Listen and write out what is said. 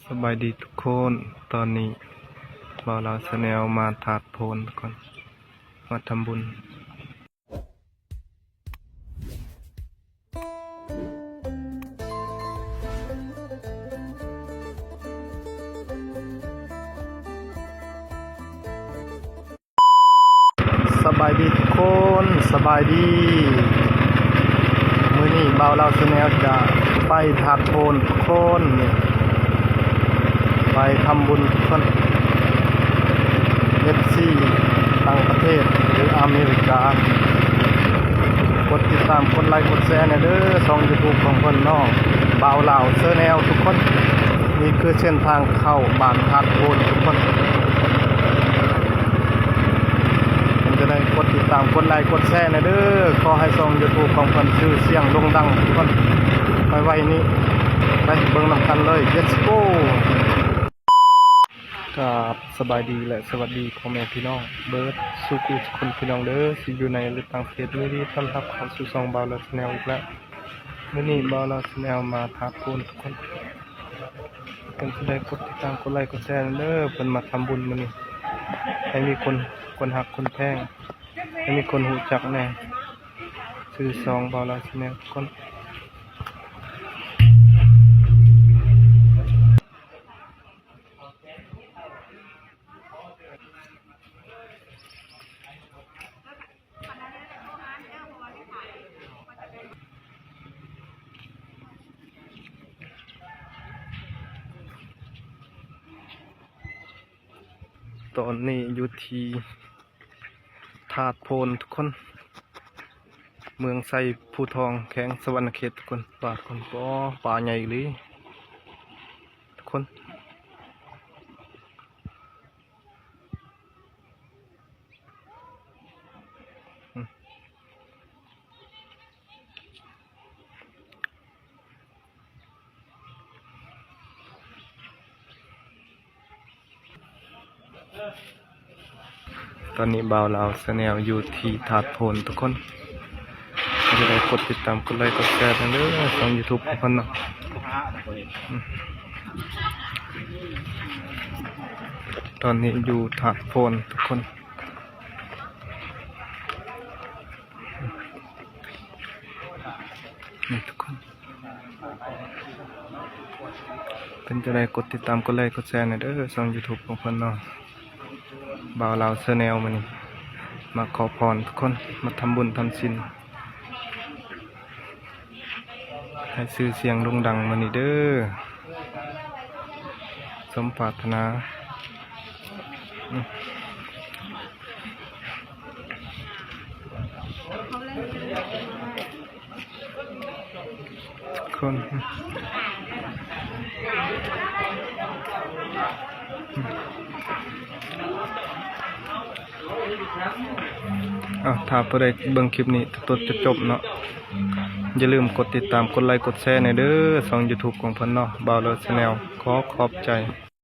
ສະບາຍດີທຸກຄົນ, ຕອນນີ້ບ່າວລາວແຊນແນວມາທາດໂພນທຸກຄົນ, ມາທຳບຸນ. ສະບາຍດີທຸກຄົນ, ສະບາຍດີ. ມື້ນີ້ບ່າວລາວແຊນແນວຈະໄປທາດໂພນທຸກຄົນ, ນີ້ ໄປທຳບຸນທຸກຄົນ. ເອັຟຊີຕ່າງປະເທດ ຫຼື ອາເມລິກາ, ກົດຕິດຕາມ ກົດໄລ ກົດແຊແດ່ເດີ ຊ່ອງຢູທູບຂອງເພິ່ນເນາະ, ບ່າວລາວແຊນແນວທຸກຄົນ. ນີ້ຄືເສັ້ນທາງເຂົ້າບ້ານທາດໂພນທຸກຄົນ. ເພິ່ນຈະໄດ້ກົດຕິດຕາມ ກົດໄລ ກົດແຊແດ່ເດີ. ຂໍໃຫ້ຊ່ອງຢູທູບຂອງເພິ່ນຊື່ສຽງໂດ່ງດັງທຸກຄົນ. ໄວໆນີ້ ໄປເບິ່ງນຳກັນເລີຍ. Let's go. ກາບສະບາຍດີ ແລະ ສະຫວັດດີພໍ່ແມ່ພີ່ນ້ອງເບິດສູ່ຜູ້ສູ່ຄົນພີ່ນ້ອງເດີ, ຊິຢູ່ໃນ ຫຼື ຕ່າງປະເທດ, ຍິນດີຕ້ອນຮັບເຂົ້າສູ່ຊ່ອງບ່າວລາວແຊນແນວອີກແລ້ວ. ມື້ນີ້ບ່າວລາວແຊນແນວມາທາດໂພນທຸກຄົນ. ເພິ່ນຊິໄດ້ກົດຕິດຕາມ ກົດໄລ ກົດແຊແດ່ເດີ. ເພິ່ນມາທຳບຸນມື້ນີ້ ໃຫ້ມີຄົນ ຄົນຮັກຄົນແພງ, ໃຫ້ມີຄົນຮູ້ຈັກແດ່, ຊື່ຊ່ອງບ່າວລາວແຊນແນວທຸກຄົນ. ຕອນນີ້ຢູ່ທີ່ທາດໂພນທຸກຄົນ, ເມືອງໄຊພູທອງ ແຂວງສະຫວັນນະເຂດທຸກຄົນ. ປາດຄົນ ປາ ປາໃຫຍ່ອີ່ຫຼີທຸກຄົນ. ຕອນນີ້ບ່າວລາວແຊນແນວຢູ່ທີ່ທາດໂພນທຸກຄົນ. ຢ່າລືມກົດຕິດຕາມ ກົດໄລ ກົດແຊແດ່ເດີ ຊ່ອງຢູທູບຂອງເພິ່ນເນາະ. ຕອນນີ້ຢູ່ທາດໂພນທຸກຄົນ. ນີ້ທຸກຄົນ ເພິ່ນຈະໄດ້ກົດຕິດຕາມ ກົດໄລ ກົດແຊແດ່ເດີ ຊ່ອງຢູທູບຂອງເພິ່ນເນາະ. ບ່າວລາວແຊນແນວ ມື້ນີ້ມາຂໍພອນທຸກຄົນ, ມາທຳບຸນທຳສິນ ໃຫ້ຊື່ສຽງໂດ່ງດັງມື້ນີ້ເດີ ສົມປາດຖະໜາ. ຄົນ ເອົາ ຖ້າຜູ້ໃດເບິ່ງຄລິບນີ້ຈົນຈົບເນາະ, ຢ່າລືມກົດຕິດຕາມ ກົດໄລ ກົດແຊແດ່ເດີ ຊ່ອງຢູທູບຂອງເພິ່ນເນາະ, ບ່າວລາວແຊນແນວ. ຂໍຂອບໃຈ.